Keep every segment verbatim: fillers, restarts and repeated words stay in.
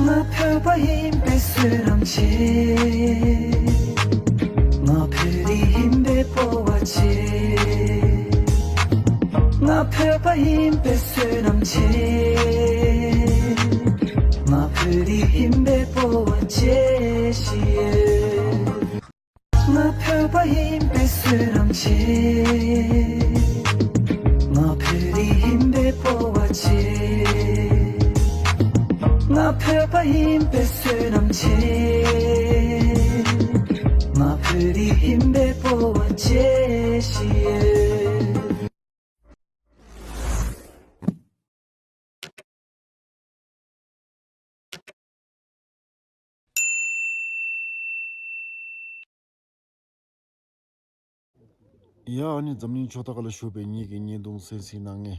ང་བོད་པ་ཡིན་པའི་བསོད་ནམས་ཆེ། ང་བོད་རིགས་ཡིན་པའི་སྤོབས་པ་ཆེ། ང་བོད་པ་ཡིན་པའི་བསོད་ནམས་ཆེ། ང་བོད་རིགས་ཡིན་པའི་སྤོབས་པ་ཆེ་ཞིག་ཡོད། ང་བོད་པ་ཡིན་པའི་བསོད་ནམས་ཆེ། ང་བོད་རིགས་ཡིན་པའི་སྤོབས་པ་ཆེ། ང་བོད་པ་ཡིན་པའི་བསོད་ནམས་ཆེ། ང་བོད་རིགས་ཡིན་པའི་སྤོབས་པ་ཆེ་ཞིག་ཡོད། ཡ། ཨ་ནི་འཛམ་གླིང་ཕྱོགས་མཐའ་ཁག་ལ་བཞུགས་པའི་ངེད་ཀྱི་བརྙན་ཐུང་གསན་གཟིགས་གནང་མཁན་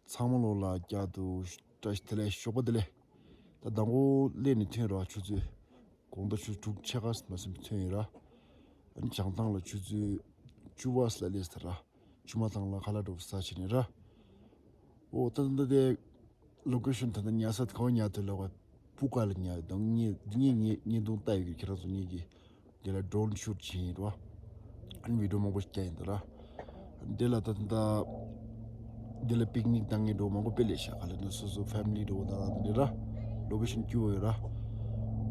ཚང་མ་ལོ་ལ་བསྐྱར་དུ་བཀྲ་ཤིས་བདེ་ལེགས། ཞོགས་པ་བདེ་ལེགས། ད་མདང་དགོང་སླེབས་ནས་ཐོན་ར། ཆུ་ཚོད་དགོང་དག་ཆུ་ཚོད་དྲུག་ཕྱེད་ཀ་མ་ཟིན་པ་ཐོན་ཡོད་ར། ཨ་ནི་བྱང་ཐང་ལ་ཆུ་ཚོད་བཅུ་པ་ཙམ་ལ་སླེབས་ཚར་ར། ཆུ་མ་ཐང་ལ་ཁ་ལག་འདྲ་པོ་ཟ་བྱས་ནས་ར། ཨོ་ད་ད་དེ་ལོ་ཀེ་ཤོན་ད་ད་ཉར་ས་གང་ཉར་ཐུབ་ལབ་པ། སྤུ་ཀ་ལ་ཉར་ཡོད། ད་ངས་ངས་ངས་བརྙན་ཐུང་ལྟ་ཡོད་ཀྱི། ཁྱེད་རང་ཚོ་ངེད་ཀྱི་འདི་ལ་ཌོ་རོན་ཤུཊ་བྱས་ཡིན་ར། ཨ་ནི་བི་ཌིའོ་མང་པོ་ཞིག་བསྐྱལ་ཡིན་ད་ར། འདི་ལ་ད་ད་འདི་ལ་པིག་ནིག་བཏང་མཁན་འདྲ་པོ་མང་པོ་དཔེ་སླེབས་ཤག་ག་ལ་ན་སོ་སོ་ཕེ་མི་ལི་འདྲ་པོ་དང་འདི་ར། ལོ་ཀེ་ཤོན་སྐྱིད་པོ་ཡོད་ར།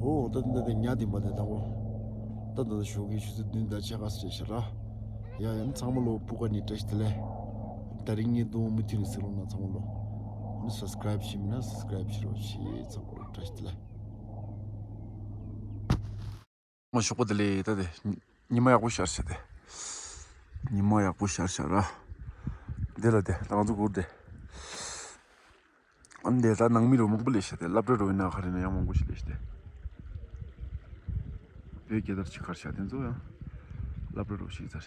ཨོ་ད་ད་ད་ཉར་བསྡད་པ་དེ་དང་པོ། ད་ད་ད་ཞོགས་ཀའི་ཆུ་ཚོད་བདུན་དང་ཕྱེད་ཀ་ཙམ་རེད་ཤག་ར། ཡ་ཡ། ཚང་མ་ལོ་སྤུ་ཀ་ནས་བཀྲ་ཤིས་བདེ་ལེགས། ད་རིང་བརྙན་ཐུང་མུ་མཐུད་ནས་གཟིགས་རོགས་གནང་། ཚང་མ་ལོ། ཨ་ནི་སབ་སི་ཀ་རའིབ་བྱས་མེད་ན་སབ་སི་ཀ་རའིབ་བྱེད་རོགས་བྱེད། ཚང་མ་ལོ་བཀྲ་ཤིས་བདེ་ལེགས། མ་ཞོགས་པ་བདེ་ལེགས། ད་དེ་ཉི་མ་ཡག་པོ་ཤར་ཤག་དེ། ཉི་མ་ཡག་པོ་ཤར་ཤག་ར། འདི་ལ་དེ་ད་ང་ཚོ་སྒུག་དེ། ཨ་ནི་དེ་ད་ནང་མི་རོ་མང་པོ་སླེབས་ཤག་དེ། སློབ་གྲྭ་རོ་ཡིན་ན་ག་རེ་ན་ཡང་མང་པོ་ཞིག་སླེབས་ཤག་དེ། བོད་རྒྱལ་དར་ཅིག་ཁར་ཤག་དེ་ཚོ་ཡང་སློབ་གྲྭ་རོ་ཞིག་ཚར་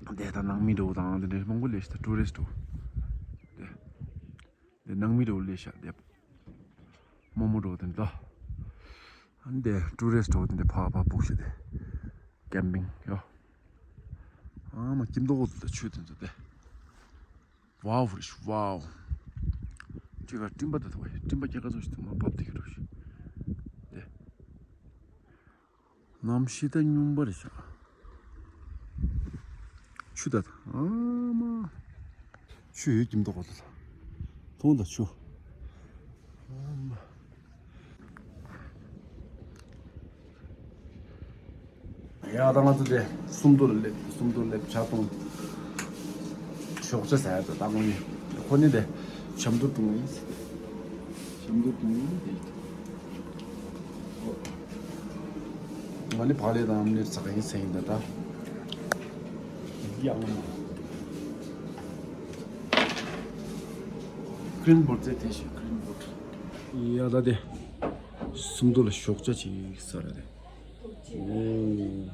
རེད། དེ་ད་ནང་མི་རོ་དང་དེ་འདྲ་མང་པོ་སླེབས་ཤག་དེ། ཊུ་རི་སི་ཊི་རོ། དེ་དེ་ནང་མི་རོ་སླེབས་ཤག་དེ། རྨོ་མོ་རོ་དེ་འདྲ། ཨ་ནི་དེ་ཊུ་རི་སི་ཊི་རོ་དེ་འདྲ་ཕར་ཕར་སྦུག་ཤག་དེ། ཀེམ་པིང་ཡོ། ཨ་མ་སྐྱིད་མདོག་ཁ་པོ་འདུག་ད་ཆུ་དེ་ཚོ་དེ། ཝའོ་རེད་ཤག་ཝའོ། ཁྱེད་ཀ་སྤྲིན་པ་དེ་ཐོག་སྤྲིན་པ་སྐྱེ་ཁ་ཚོ་ཞིག་ཐོག་མ་བབས་བསྡད་ཀྱི་རེད་ཤག་དེ། གནམ་གཤིས་ད་སྙོམས་པ་རེད་ཤག་ཆུ་ད་ད་ཨ་མ། ཆུ་ཡོད་ཀྱིན་མདོག་ཁ་པོ་འདུག་ད། མཐོང་ད་ཆུ། ཨ་མ། ཡ་ད་ང་ཚོ་དེ་སུམ་མདོ་ལ་སླེབས། སུམ་མདོ་སླེབས་ཇ་འཐུང་། ཞོགས་ཇ་ཟ་ཡ་ད་ད་དགོང་ནི། ཁོ་ནི་དེ་ཇ་མདོ་འཐུང་ཡིན། ཇ་མདོ་འཐུང་ཡིན་དེ། ང་ནི་བག་ལེབ་དང་ཨམ་ལེབ་ཟ་ག་ཡིན་ཟེར་ཡིན་ད་ད། ཡང་ཀྲིན་བུཌ་ཟེར་དེ་ཞིག་ཀྲིན་བུཌ། ཡ་ད་དེ་སུམ་མདོ་ལ་ཞོགས་ཇ་ཅིག་ཟ་ར་དེ། ཨོ།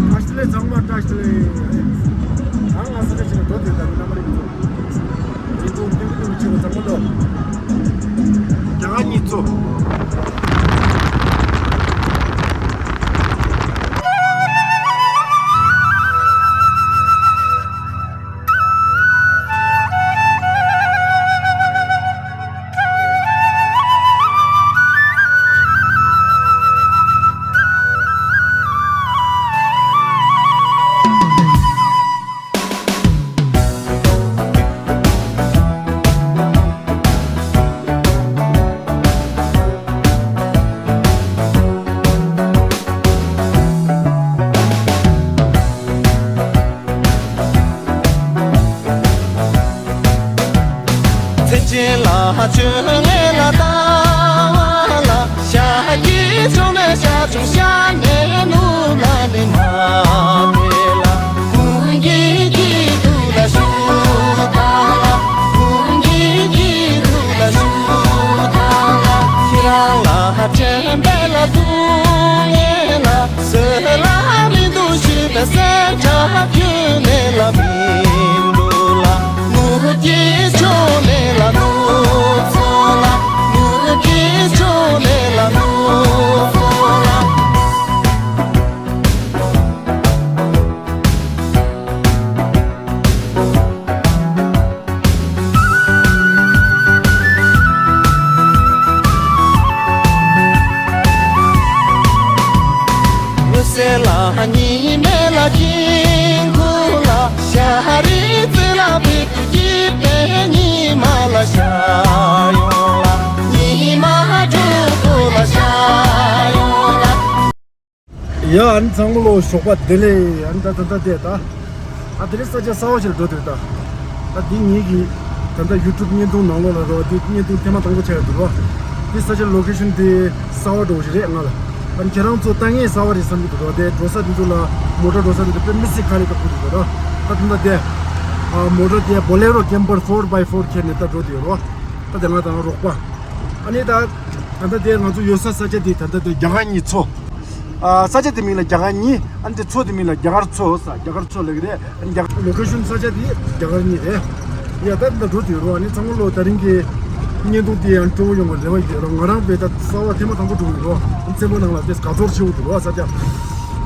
བཀྲ་ཤིས་བདེ་ལེགས་ཚང་མ། བཀྲ་ཤིས་བདེ་ལེགས། ཨ་ང་ས་ཆ་ཆེ་ན་འགྲོ་དེ་ད་ནི་རྣམ་པ་རིག་ཚོ། རིག་ཚོ་ཏིག་ཏིག་ཆེ་བ་ཚང་མ་འགྲོ། རྒྱ་གར་གཉིས་ཚོ། ཡ། ཨ་ནི་ཚང་མ་ལོ་ཞོགས་པ་བདེ་ལེགས། ཨ་ནི་ད་ད་ལྟ་དེ་ད། ཨ་དེ་རིང་ས་ཆ་གསར་པ་ཞིག་ལ་འགྲོ་དུས་ད། ད་འདི་ངེད་ཀྱི་ད་ལྟ་ཡུ་ཊུབ་བརྙན་ཐུང་ནང་ལོགས་ལ་རོ། འདི་བརྙན་ཐུང་ཐེངས་མ་དང་པོ་ཆགས་ཡོད་འདུག་རོ། འདི་ས་ཆ་ལོ་ཀེ་ཤན་འདི་གསར་པ་འདྲ་བོ་ཞིག་རེད་ང་ལ། ཨ་ནི་ཁྱེད་རང་ཚོ་ལྟ་མཁན་གསར་པ་རེད་བསམ་གྱི་འདུག་རོ། དེ་འགྲོ་ས་འདི་ཚོ་ལ་མོ་ཊ་འགྲོ་ས་འདི་ཚོ་དཔེ་མི་སྲིད་དཀའ་ལས་ཁག་པོ་འདུག་རོ། ད་ད་ལྟ་དེ། ཨ་མོ་ཊ་དེ་Bolero camper four by four ཁྱེར་ནས་ད་འགྲོ་དུས་རོ། ད་དེ་ང་དང་རོགས་པ། ཨ་ནི་ད། ད་ལྟ་དེ་ང་ཚོ་ཡོད་ས་ས་ཆ་དེ་ད་ལྟ་དེ་རྒྱ་གར་གཉིས་མཚོ། ཨ་ས་ཆ་དེ་མིང་ལ་རྒྱ་གར་གཉིས། ཨ་ནི་དེ་མཚོ་དེ་མིང་ལ་རྒྱ་གར་མཚོ་ཟེར། རྒྱ་གར་མཚོ་ལབ་ཀྱི་རེད། ཨ་ནི་རྒྱ་གར་ལོ་ཀེ་ཤན་ས་ཆ་དེ་རྒྱ་གར་གཉིས་རེད། ཡ་ད་ད་འགྲོ་དུས་རོ། ཨ་ནི་ཚང་མ་ལོ་དེ་རིང་གི་བརྙན་ཐུང་དེ་ཡང་སྤྲོ་པོ་ཡོང་བའི་རེ་བ་ཡོད་རོ། ང་རང་དཔེ་ད་གསར་པ་ཐེངས་མ་དང་པོ་འགྲོ་གི་ཡོད་རོ། ཨ་ནི་རྩེད་མོ་ནང་ལ་དེ་དགའ་ཚོར་ཆེ་པོ་འདུག་རོ་ས་ཆ།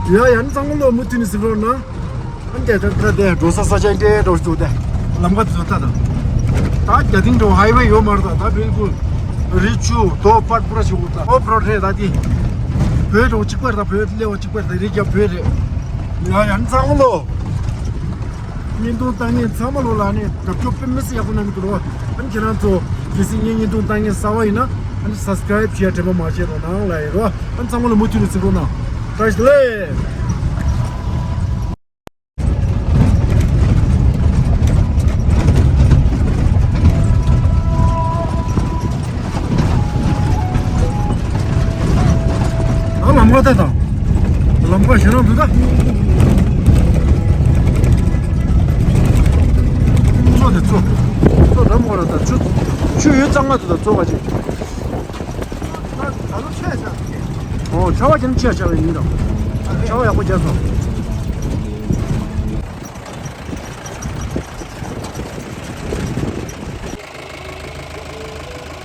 ཡ་ཡ། ཨ་ནི་ཚང་མ་ལོ་མུ་མཐུད་ནས་གཟིགས་རོགས་གནང་། ཨ་ནི་དེ་ད་དེ་འགྲོ་ས་ས་ཆ་འདྲ་འདྲ་བོ་ཞིག་འདུག་དེ། ལམ་ཁ་དེ་ཚོ་ལྟ་དང་། ད་རྒྱ་ཐིང་འགྲོ་ཧའི་ཝེ་ཡོད་མ་རེད། ད་ད་བིལ་ཀུལ་རི་ཆུ་རྡོ་པར་པུ་ར་ཞིག་འདུག་ད་ཨོཕ་རོཌ་རེད། ད་དེ་བོད་འགྲོ་གཅིག་པ་རེད། ད་བོད་སླེབས་པ་གཅིག་པ་རེད། ད་རི་རྒྱབ་བོད་རེད། ཡ་ཡ། ཨ་ནི་ཚང་མ་ལོ། བརྙན་ཐུང་ལྟ་མཁན་ཚང་མ་ལོ་ལ་ཨ་ནི་རྒྱབ་སྐྱོར་དཔེ་མི་སྲིད་ཡག་པོ་གནང་གི་འདུག་རོ། ཨ་ནི་ཁྱེད་རང་ཚོ་གལ་སྲིད་ངའི་བརྙན་ཐུང་ལྟ་མཁན་གསར་པ་ཡིན་ན་ཨ་ནི་སབ་སི་ཀ་རེབ་བྱེད་ཡ་དྲན་པ་མ་བརྗེད་རོགས་གནང་ལབ་ཡིན་རོ། ཨ་ནི་ཚང་མ་ལོ་མུ་མཐུད་ནས་གཟིགས་རོགས་གནང་། བཀྲ་ཤིས་བདེ་ལེགས། ཨ་ལམ་ཁ་ལྟ་དང་། ལམ་ཁ་ཞེ་དྲག་འདུག་ད། མཚོ་དེ་མཚོ། མཚོ་འགྲམ་ཁོ་ར་ད་ཆུ། ཆུ་ཡོད་གཙང་མ་འདུག་ད་མཚོ་ཁ་ཅིག། ད་ལོ་ཆེ་ཆགས། ཨོ་ཆར་པ་ཁྱེད་ཆེ་ཆགས་པ་ཡིན་ད། ཆར་པ་ཡག་པོ་བརྒྱབ་སོང་།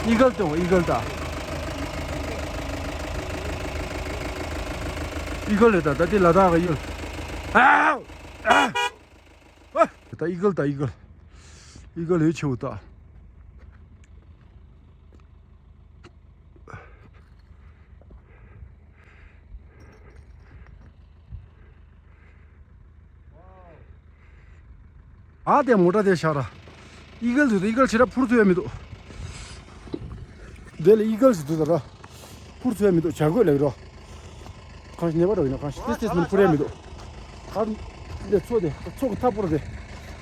ཨི་གལ་ཏོ་ཨི་གལ་ད། ཨི་གལ་རེད་ད། ད་དེ་ལ་དྭགས་ཀྱི་ཨི་གལ། ཨ། ཨ། ཨ། ད་ཨི་གལ་ད་ཨི་གལ། ཨི་གལ་ཡོད་ཆེ་བོ་ད། ཨ་དེ་མོ་ཊ་དེ་ཤར་ར། ཨི་གལ་དེ་ཨི་གལ་ཆེ་ར་འཕུར་ཐུབ་ཡ་མི་འདུག་དེ་ལ་ཨི་གལ་ཞིག་འདུག་ད་ར། འཕུར་ཐུབ་ཡ་མི་འདུག་བྱ་རྒོད་ལེགས་རོ། གང་ཞིག་ནེ་པ་རོ་ཡིན་ན་གང་ཞིག་ཏེས་ཏེས་མི་འཕུར་ཡ་མི་འདུག་ཨ་ལེ་མཚོ་དེ་མཚོ་གི་མཐའ་སྤོར་དེ།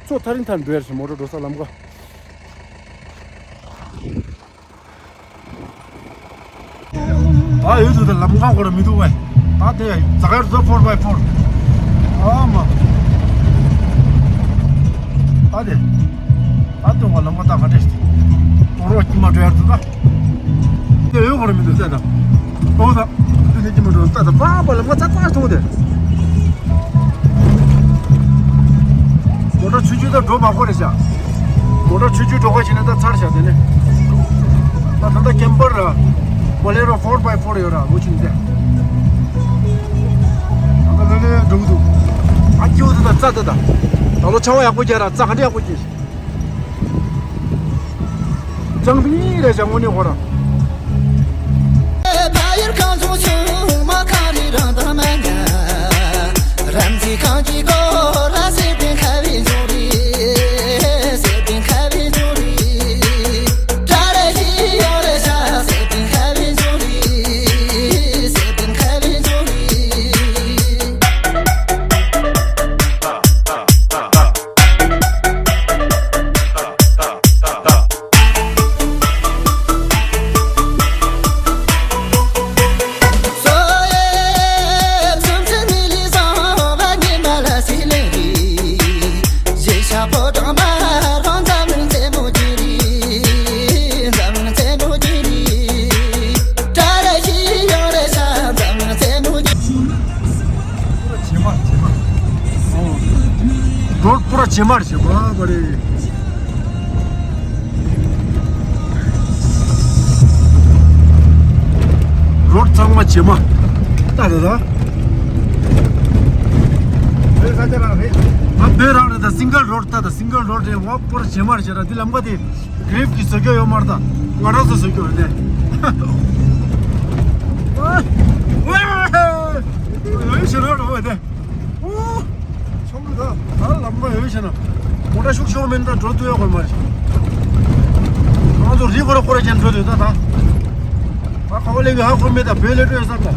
མཚོ་ཐག་རིང་ཐག་འགྲོ་ཡ་རེད། མོ་ཊ་འགྲོ་ས་ལམ་ཁ། ད་ཡོད་དུ་ད་ལམ་ཁ་ཁོ་ར་མི་འདུག་བས། ད་དེ་ཛ་གར་ཛ་ཕོར་བའི་ཕོར། ཨ་མ། ད་དེ། ད་དུང་བ་ལམ་ཁ་ད་ག་འདྲས་ཏོ་རོ་ཀྱི་མ་འགྲོ་ཡར་དུ་ད། དེ་ཡོད་ཁོ་ར་མི་འདུག་ཟེར་ད། ཨོ་ད། དེ་ནས་ཀྱི་མ་འགྲོ་ད་ད་པ་པ་ལམ་ཁ་ཙག་ཙག་སོང་དེ། མོ་ཊ་ཆུང་ཆུང་ད་འགྲོ་མ་དགོས་རེད་ཤག་མོ་ཊ་ཆུང་ཆུང་འགྲོ་ག་ཕྱིན་ན་ད་ཚར་ཤག་དེ་ནས། ད་ད་ལྟ་ཀེམ་པར་ར། Bolero four by four ཡོད་ར་མོ་ཆུང་དེ། ད་ལྟ་ལོས་ལོས་འགྲོ་གི་འདུག་ཨ་སྐྱིད་པོ་འདུག་ད་རྩྭ་ད་ད། ད་ལོ་ཆར་པ་ཡག་པོ་རྒྱག་ར། རྩྭ་ག་འདྲ་ཡག་པོ་སྐྱེས། ཅང་ཕི་རེ་ཞང་ངོ་ནི་ཧོ་ར། བྱེ་མར་བྱེ་མ་བ་རེད། རོ་ཚང་མ་བྱེ་མ། ད་ད་ད། བོད་ས་ཆ་རང་རེད། ང་བོད་རང་རེད། ད་སིང་གལ་རོ་ད་ད་སིང་གལ་རོ་རེད། ང་པོར་བྱེ་མར་བྱེ་ར་འདི་ལམ་ཁ་དེ་གྲིབ་ཀྱི་བཟོ་རྒྱུ་ཡོད་མ་རེད། ད་ང་རང་ཚོ་བཟོ་རྒྱུ་རེད་དེ། ཨོ། ཆོམ་རུ་ད། ཨ་ལམ་ཁ་ཡོད་ཤེ་ན། མོ་ཊ་ཤུགས་ཤུགས་མེད་ན་འགྲོ་ཐུབ་ཡོད་དགོས་མ་རེད། ང་ཚོ་རི་ཁོ་ར་ཁོ་ར་ཅན་འགྲོ་དུས་ད་ད། ད་ཁ་བ་ལེན་གི་ཧ་གོ་མེད། ད་བོད་ལས་འགྲོ་ཡོད་ས་ད། ད་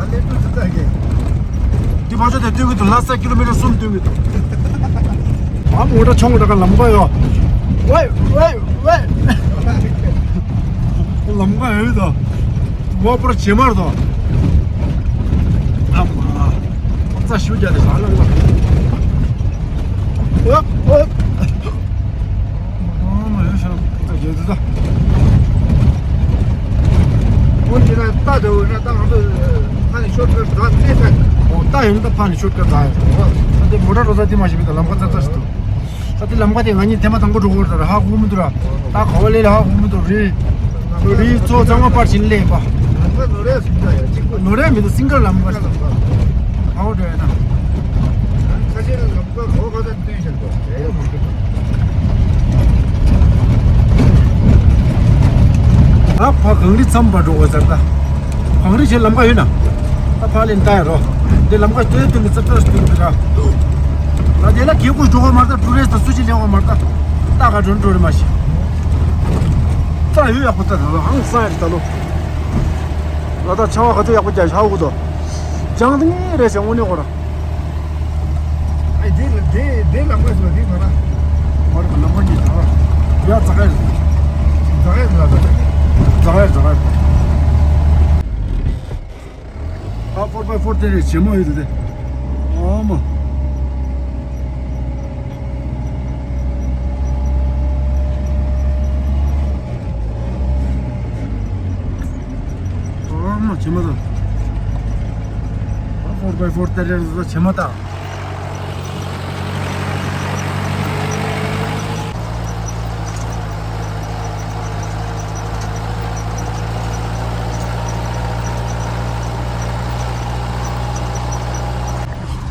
ལས་འགྲོ་ཐུབ་ད་གི། འདི་ཕར་ཕྱོགས་དེ་སྟོན་གི་འདུག་ལྷ་ས་ཀི་ལོ་མི་ཊར་གསུམ་སྟོན་གི་འདུག་ཨ་མོ་ཊ་ཆོང་གི་ད་ག་ལམ་ཁ་ཡོད། ཝེ་ཝེ་ཝེ། ལམ་ཁ་ཡོད་ད། ཝ་པར་བྱེ་མར་དང་། ཨ་མ། ཙ་ཞུ་རྒྱ་དེ་ཧ་ལམ་ལ། ཨོ་ཨོ། ཨ་མ་ཡོད་ཤ་ཙ་རྒྱ་དེ་ད། ཁོང་གིས་ན་རྟ་འདྲ་བོ་ན་རྟ་ང་ཚོ་ཕ་ནས་ཤོར་ཀར་ད་རྩེ་ས། ཨོ་རྟ་ཡོང་ད་ཕ་ནས་ཤོར་ཀར་ད་ཡོད། ད་དེ་མོ་ཊ་འགྲོ་ས་དེ་མ་ཤེས་མི་ད་ལམ་ཁ་ཙ་ཙ་ཞིག་འདུག་ད་དེ་ལམ་ཁ་དེ་ང་གཉིས་ཐེངས་མ་དང་པོ་འགྲོ་གི་ཡོད་རེད། ཧ་གོ་མི་འདུག་ར། ད་ག་བ་ལས་ལ་ཧ་གོ་མི་འདུག་རི། རི་གཙོ་བོ་ཚང་མ་པར་ཕྱིན་ལེ་པ། ལམ་ཁ་ནོར་རེ་སུམ་ད་ཡ་གཅིག་པོ། ནོར་རེ་མི་འདུག་སིང་གལ་ལམ་ཁ་ཞིག་འདུག་ཧ་གོ་འགྲོ་ཡ་ན། ཁ་ཤས་ལམ་ཁ་གོ་ག་ད་བསྟན་བཞིན་འདུག་རེ་ཡ་མ་འདུག་ད་ཕ་གངས་རི་མཚམས་པ་འགྲོ་དགོས་ཟེར་ད། གངས་རི་ཆེ་ལམ་ཁ་ཡོད་ན། ད་ཕ་ལེན་ཏའི་རོ། འདི་ལམ་ཁ་སྟོད་དུ་མི་ཚེ་སྟོད་སྟོད་དུ་ར། ད་དེ་ལ་གེ་ཀུ་འགྲོ་གོ་མ་ད་ཀྲུ་རེས་ད་སུ་ཅི་ལེན་གོ་མ་ད། ད་ག་འགྲོ་འགྲོ་རེ་མ་ཤི། ད་ཡོད་ཡག་པོ་ད་ད་ལོ་ཧང་སང་ཡ་ད་ལོ། ལ་ད་ཆ་བ་ག་ཚོད་ཡག་པོ་རྒྱ་ཤ་བུ་དོ། ཅང་དེ་ངའི་རེ་ཞིང་དངོས་གནས་གོ་ར། ཨེ་དེ་དེ་དེ་ལམ་ཁ་སོ་དེ་མ་ར། མ་ར་ལམ་ཁ་གཉིས་ད་ར། ཡ་ཛ་ག་ཡ། ཛ་ག་ཡ་ཛ་ག་ཡ། ཛ་ག་ཡ་ཛ་ག་ཡ། ཨ་ཕོར་བྷའི་ཕོར་དེ་རེད་བྱེ་མ་ཡོད་དེ། ཨ་མ། ཨ་མ་བྱེ་མ་ད། ཨ་ཕོར་བྷའི་ཕོར་དེ་རེད་བྱེ་མ་ད།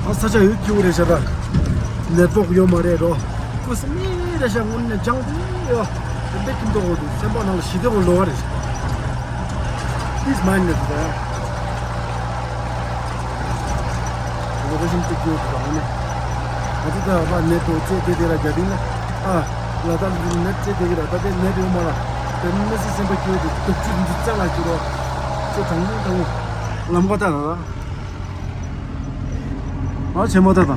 ཨ་ས་ཆ་ཡོད་སྐྱིད་པོ་རེད་ཤག་ད། ནེ་ཊི་ཝོག་ཡོད་མ་རེད་རོ། ཁོ་སི་མི་རེད་ཤག་དངོས་གནས་ཅང་དེ་ཡོད། དེ་འདྲ་ཁྱིམ་ཐོག་འོག་ཏུ་སེམས་པ་ནང་ལ་ཞི་བདེ་པོ་ལོག་པ་རེད་ཤག Peace mind ནས་འདུག་ད། ལོ་ཀེ་ཤན་ཏིག་ཏིག་འདུག་ད་ནི། ང་ཚོ་ད་ལ་ནེ་ཊི་ཝོག་ཅེ་དེ་དེ་ལ་རྒྱ་དིང་ལ། ཨ། ལ་དྭགས་ལ་ནེ་ཊི་ཅེ་དེ་གི་ལ་ད་དེ་ནེ་ཊི་ཡོད་མ་ལ། དེ་མི་སི་སེམས་པ་སྐྱོ་དེ་སྡུག་ཅུ་འདི་རྩ་ལ་སྐྱོ་རོ། ཅེ་དང་པོ་དང་པོ། ལམ་ཁ་ད་ལ། ཨ་ཆེན་མོ་ད་ད།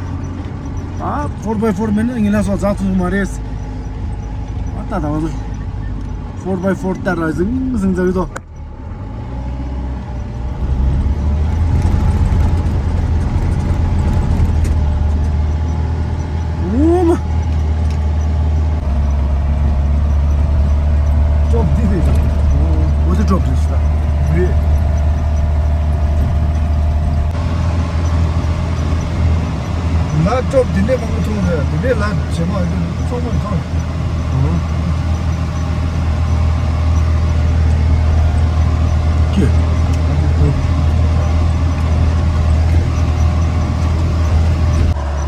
ཨ་ཕོར་བྷའི་ཕོར་མེད་ན་ངི་ལ་སོ་ཛ་ཐུ་མ་རེད། ཨ་ད་ད་བ་ཟོ། ཕོར་བྷའི་ཕོར་ད་ར་ཟིང་ཟིང་ཛ་ཡོད་དོ། ཨོ་མ། ཅོབ་འདི་རེད། འོ་འདི་ཅོབ་རེད་ཤི་ད། རེད། ལ་ཅོབ་འདི་འདྲས་མང་པོ་མཐོང་རེད། འདི་འདྲས་ལ་བྱེ་མ་འདི་ཚང་མ་མཐོང་།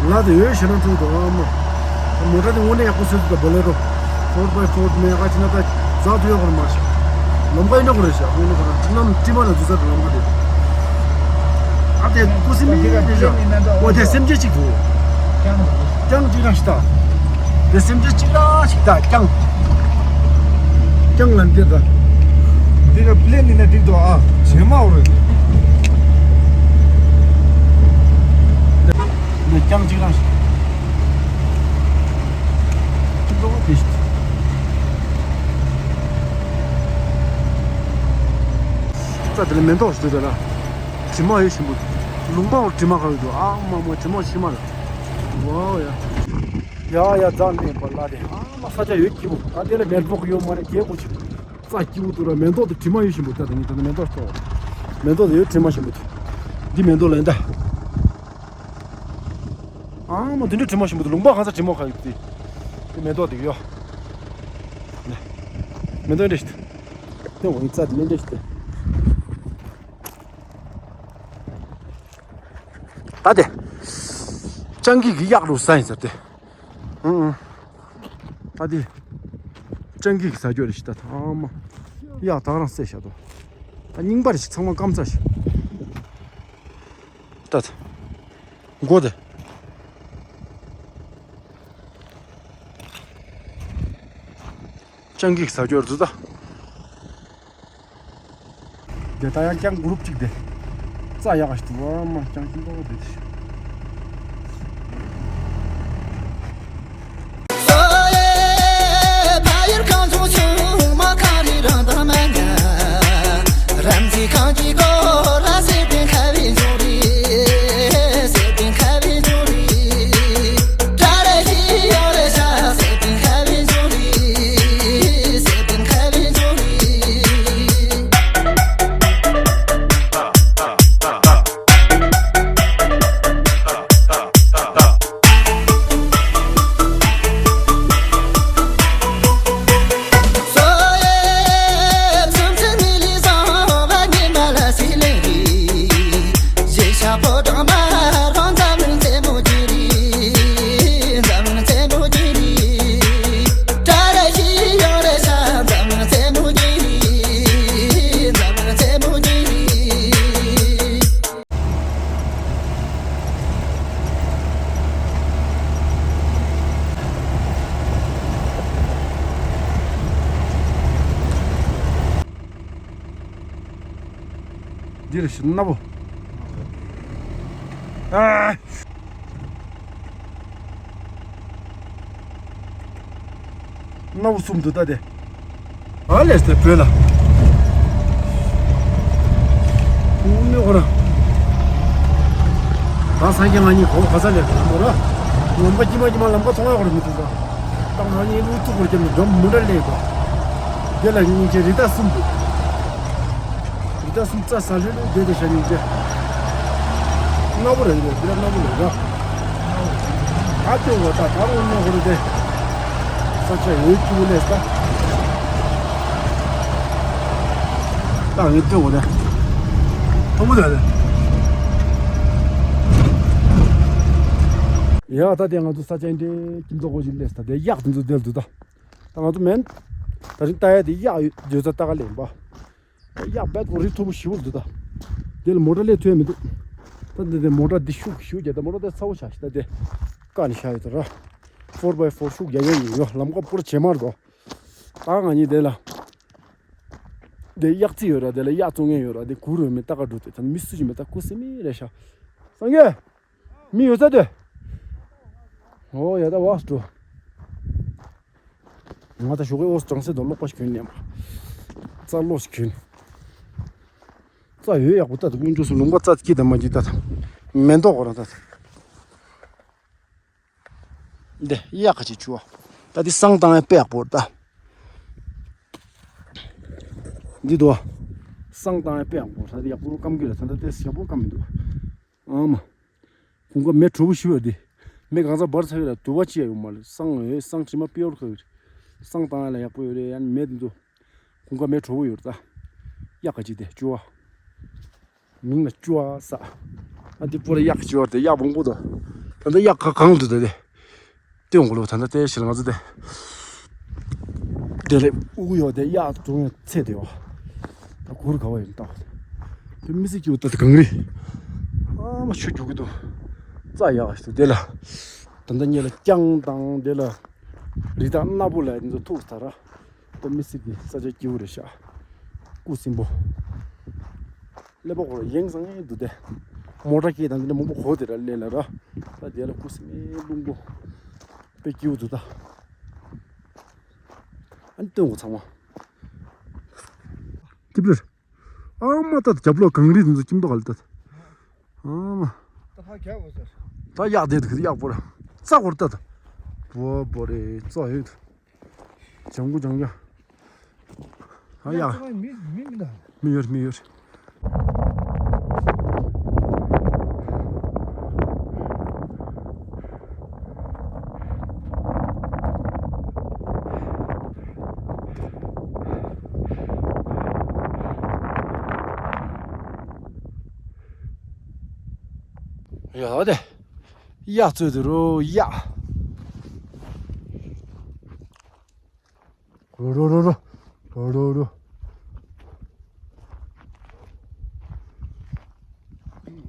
ལ་དེ་ཡོད་ཤེས་ན་ཚུལ་དུ་ཨ་མ། མོ་ཊ་དེ་དངོས་གནས་ཡག་པོ་བཟོས་འདུག་ད་བོ་ལེ་རོ། ཕོར་བྷའི་ཕོར་མེད་ག་ཅི་ན་ད་ཛ་དུ་ཡོད་གོ་མ་ཤེས། ལམ་ཁ་ཡིན་ན་གོ་རེད་ཤག་དངོས་གནས་གོ་ར་གནམ་སྤྲིན་མ་ན་འཛུལ་ས་དུ་ལམ་ཁ་དེ། ཨ་དེ་ཀུ་སི་མི་རེད་ཤག་འོ་དེ་སེམས་ཅན་གཅིག་འདུག་ཀྱང་ཅིག་རང་ཞིག་ད། དེ་སེམས་ཅན་གཅིག་རང་ཞིག་ད་ཀྱང་། ཀྱང་ལ་འདི་ད། འདི་ལ་པི་ལེན་ཡིན་ན་འགྲིག་འདུག་ཨ། བྱེ་མ་འོ་རེད། འདི་ཀྱང་གཅིག་རང་ཞིག་འགྲོ་བ་དེ་ཞིག་རྩ་དེ་ལ་མེ་ཏོག་ཞིག་འདུག་ད་ལ། དྲི་མ་ཡོད་བཞིན་པོ། ལུང་པ་འོ་དྲི་མ་ག་ཡོད་འདུག་ཨ་མ་མ་དྲི་མ་ཞིམ་མ་རེད། ཝའོ་ཡ། ཡ་ཡ་རྫ་ནས་པ་ལ་དེ་ཨ་མ་ས་ཆ་ཡོད་སྐྱིད་པོ། ད་དེ་ལ་མེ་ཏོག་ཡོད་མ་རེད་རྒྱལ་པོ་ཞིག་རྩ་སྐྱིད་པོ་འདུག་ར། མེ་ཏོག་དེ་དྲི་མ་ཡོད་བཞིན་པོ། ད་དེ་ནི་ད་ནི་མེ་ཏོག་ལྟོགས། མེ་ཏོག་དེ་ཡོད་དྲི་མ་ཞིམ་པོ་འདུག་འདི་མེ་ཏོག་ལ་ཡིན་ད། ཨང་མ་དེ་འདྲ་དྲི་མ་ཞིམ་པོ་འདུག་ལུང་པ་གང་ས་དྲི་མ་གང་ཡོད་དེ། དེ་མེ་ཏོག་དེ་ཡོད། ནས། མེ་ཏོག་འདྲ་ཞིག་དེ། དེ་འོ་ཡི་རྩ་དེ་མེ་འདྲ་ཞིག་དེ། ད་དེ། སྤྱང་ཀི་གི་གཡག་རུ་ས་ཡིན་ཟེར་ཏེ། ཨང་། ཨང་། ད་དེ། སྤྱང་ཀི་གི་ས་ཆོད་རེ་ཞིག་ད་ཐང་མ། གཡག་ད་རང་བསད་བཞག་འདུག་ད་རྙིང་པ་རེ་ཞིག་ཚང་མ་སྐམ་ཚ་ཞིག་ད་ད། མགོ་དེ། སྤྱང་ཀི་གི་ས་ཆོད་རེ་འདུག་ད། དེ་ད་ཡང་ཀྱང་གུ་རུབ་ཅིག་དེ། རྩ་ཡག་ཞིག་འདུག་ཨ་མ་ཀྱང་ཅིག་འདུག་དེ་དེ། འདིར་ཤི་ན་བོ། ཨ། སྣ་བུ་གསུམ་དུ་ལྟ་སྟེ། ཨ་ལས་སྟེ་བོད་ལ། ཨུ་མི་ཧོ་ར། ད་སངས་རྒྱས་ང་གཉིས་གོ་ག་ས་ལས་ལམ་བོ་ར། ལམ་ཁ་ཀྱི་མ་ཀྱི་མ་ལམ་ཁ་ཚོང་ཡག་ར་མི་ཐུབ་ས། ད་ང་གཉིས་ལུག་ཐུག་གོ་རྒྱབ་ནས་འགྲམ་མུ་འདྲ་ལས་གོ། དེ་ལ་སྙིང་རྗེ་རི་དྭགས་གསུམ་དུ། རི་དྭགས་གསུམ་རྩྭ་ཟ་ལྷོད་ལྷོད་བསྡད་དེ་ཤ་ཉིན་བརྒྱ། སྣ་བོ་རེད་འདུག་དེ་ལ་སྣ་བོ་རེད་ར། ཨ་ཅོ་བོ་ད་ད་རུང་སྣ་བོ་རེད་དེ། ས་ཆ་ཡོད་ཅུ་ལས་ད། ད་ངས་སྟོན་གོ་ནས། མཐོང་མོ་དེ་རེད། ཡ་ད་དེ་ང་ཚོ་ས་ཆ་འདི་ཁྱིམ་ཚོགས་གོ་ཞིག་ལས་ད་དེ་གཡག་དེ་ཚོ་དེར་འདུག་ད། ད་ང་ཚོ་མིན། ད་རིང་ལྟ་ཡ་དེ་གཡག་ཡོད་ས་ལྟ་ག་ལེན་པ། གཡག་རྦད་ཀོ་རི་མཐོ་པོ་ཞེ་པོ་འདུག་ད། དེ་ལ་མོ་ཊ་སླེབས་ཐུབ་ཡ་མི་འདུག་ད་འདི་དེ་མོ་ཊ་འདི་ཤུགས་ཤུགས་རྒྱག་ད་མོ་ཊ་དེ་ཚ་བོ་ཆགས་ཤི་ད་དེ། ཀ་ནས་ཤ་ཡོད་ད་ར། ཕོར་བའི་ཕོར་ཤུགས་རྒྱག་ཡ་ཡིན་ཡོ་ལམ་ཀ་པོར་བྱེ་མར་དོ། ད་ང་གཉིས་དེ་ལ། དེ་གཡག་རྩི་ཡོད་ར་དེ་ལ་གཡག་བཙོང་མཁན་ཡོད་ར་དེ་གུ་རུ་མི་ལྟ་ག་འགྲོ་དེ་ད་མི་སུ་ཞིག་མི་ལྟ་ཀུ་སི་མི་རེ་ཤ། སངས་རྒྱས། མི་ཡོད་ས་དེ། ཨོ་ཡ་ད་བག་སུ་འགྲོ། ང་ད་ཞོགས་ཀས་ཨོ་སི་གྲང་སེ་དང་ལོག་པ་ཞིག་གྱོན་ནས་མ། རྩྭ་ལོག་ཞིག་གྱོན། རྩྭ་ཡོད་ཡག་པོ་ལྟ་དུས་དཀོན་མཆོག་སུ་ལུང་པ་རྩྭ་སྐྱིད་དང་མ་སྐྱིད་ལྟ་དང་། མེ་ཏོག་གོ་རང་ལྟ་དང་། འདི་གཡག་ཁ་ཅིག་བྱུ་བ། ད་འདི་བསང་བཏང་ཡ་དཔེ་ཡག་པོ་རེད་ད། འདི་དུ་བ། བསང་བཏང་ཡ་དཔེ་ཡག་པོ་རེད་ད་འདི་ཡག་པོ་སྐམ་གི་རེད་ད་ད་ལྟ་ཡག་པོ་སྐམ་མི་འདུག་ཨང་མ། གོང་ཀ་མེ་དྲོ་པོ་ཞིག་ཡོད་དེ། མེ་གང་ས་འབར་ཚར་ཡོད་ལ་དུ་བ་ཅི་ཡ་ཡོད་མ་རེད། བསང་ཡོད་བསང་དྲི་མ་དཔེ་ཡོད་ཁ་ཡོད་རེད། བསང་བཏང་ཡ་ལ་ཡག་པོ་ཡོད་རེད་ཡང་མེ་དེ་ཚོ། གོང་ཀ་མེ་དྲོ་པོ་ཡོད་རེད་ད། གཡག་ག་ཅི་དེ་བཅུ་བ། མིང་ལ་བཅུ་བ་ས། ཨ་འདི་པོ་ར་གཡག་ག་ཅི་བ་དེ་གཡག་བོང་པོ་དང་། ད་ལྟ་གཡག་ག་གང་འདུག་ད་དེ། ལྟོས་འོང་གོ་ལོ་ད་ལྟ་ལྟས་ཤིག་ང་ཚོ་དེ། དེ་ལས་དབུགས་ཡོད་དེ་གཡག་དྲུང་ཡང་ཚེ་དེ་བ། ད་གུར་ག་བ་ཡིན་ད། དེ་མི་སྲིད་ཀྱི་འུ་ད་དེ་གངས་རི། ཨ་མ་ཆུ་རྒྱུག་གི་འདུག་རྩྭ་ཡག་ཞིག་འདུག་དེ་ལ། ད་ལྟ་ཉེ་ལ་རྐྱང་དང་དེ་ལ། རི་དྭགས་སྣ་བུ་ལ་འདི་ཚོ་ཐུག་ས་ར། ད་མི་སྲིད་ཀྱི་ས་ཆ་སྐྱིད་པོ་རེད་ཤག་སྐུ་སྲིན་པོ། ཀླད་པ་ཁོ་ར་ཡེངས་སང་ཡེངས་འདུག་སྟེ། མོ་ཊ་སྐད་དང་འདི་འདྲ་མང་པོ་གོ་དེ་ར་ལས་ལ་ར། ད་དེ་ལ་ཀུ་སི་མེ་རླུང་པོ། དཔེ་སྐྱིད་པོ་འདུག་ད། ཨ་ནི་སྟོན་གོ་ཚང་མ། སྐྱིད་པོ་རེད། ཨ་མ་ད་རྒྱབ་ལོགས་གངས་རི་འདི་ཚོ་སྐྱིད་མདོག་ག་ལ་ད། ཨ་མ། ད་ཕ་གྱ་བོ་ཟེར། ད་གཡག་དེ་དུ་གཡག་པོ་ར། རྩྭ་གོ་ར་ད་ད། བོ་བོ་རེ་རྩྭ་ཡོད། ལྗང་གུ་ལྗང་གུ། ཨ་ཡ། ཡ་ཚང་མ་མི་མི་མི་འདུག་མི་ཡོད་མི་ཡོད། ཡ་དེ། གཡག་བཙོས་དེ་རོ་གཡག་རོ་རོ་རོ་རོ། རོ་རོ་རོ།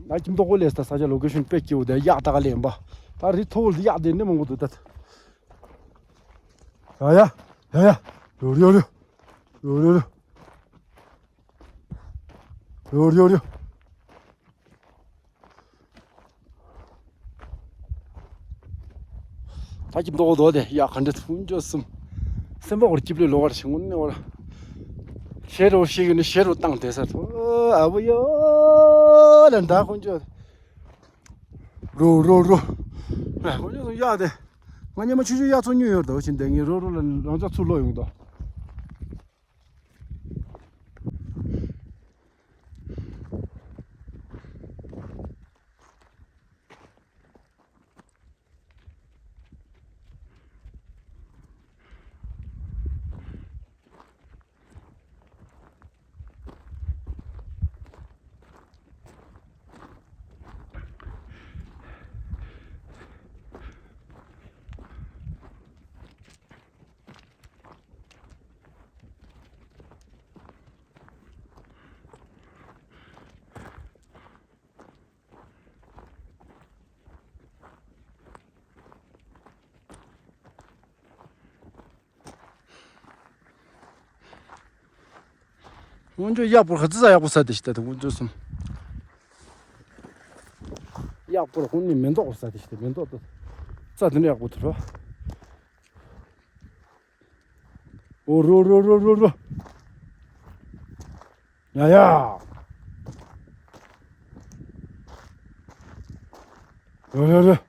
ད་ཁྱིམ་ཐོག་གོ་ལས་ད་ས་ཆ་ལོ་ཀེ་ཤོན་དཔེ་སྐྱིད་པོ་དེ། གཡག་ད་ག་ལེན་པ། ད་རི་མཐོ་བོ་ལ་གཡག་དེ་ནི་མང་པོ་འདུག་ད། ཡ་ཡ་ཡ་ཡ། རོ་རོ་རོ། རོ་རོ་རོ། རོ་རོ་རོ། ད་ཀྱི་མདོག་མདོག་དེ་ཡ་ག་འདྲ་ཐུང་ཅོ་གསུམ། སེམས་པ་བར་སྐྱིབ་ལེ་ལོ་བར་ཞིང་ངུན་ནེ་བར། ཤེ་རོ་ཤེ་གི་ནི་ཤེ་རོ་བཏང་དེ་ས་ཐོ། ཨ་བུ་ཡོ་ལ་འདྲ་ཁོང་ཅོ། རོ་རོ་རོ། ཁོང་ཅོ་སོང་ཡ་དེ། ང་ཉི་མ་ཆུ་ཆུ་ཡ་ཚོ་ཉུ་ཡོར་དོ་ཕྱིན་དེ་ངས་རོ་རོ་ལ་རང་ཅག་ཚུར་ལོག་ཡོང་དོ། སྔོན་ཆད་གཡག་པོ་ཧ་ཙི་ས་ཡག་པོ་ཟ་དེ་ཤི་ད་དེ་སྔོན་ཆད་སོང་། གཡག་པོར་ཧུན་ནི་མེ་ཏོག་ཟ་དེ་ཤི་ད་མེ་ཏོག་ཏུ་རྩྭ་དེ་འདྲ་ཡག་པོ་ཐུར་རོ། ཨོ་རོ་རོ་རོ་རོ་རོ། ཡ་ཡ། རོ་རོ་རོ།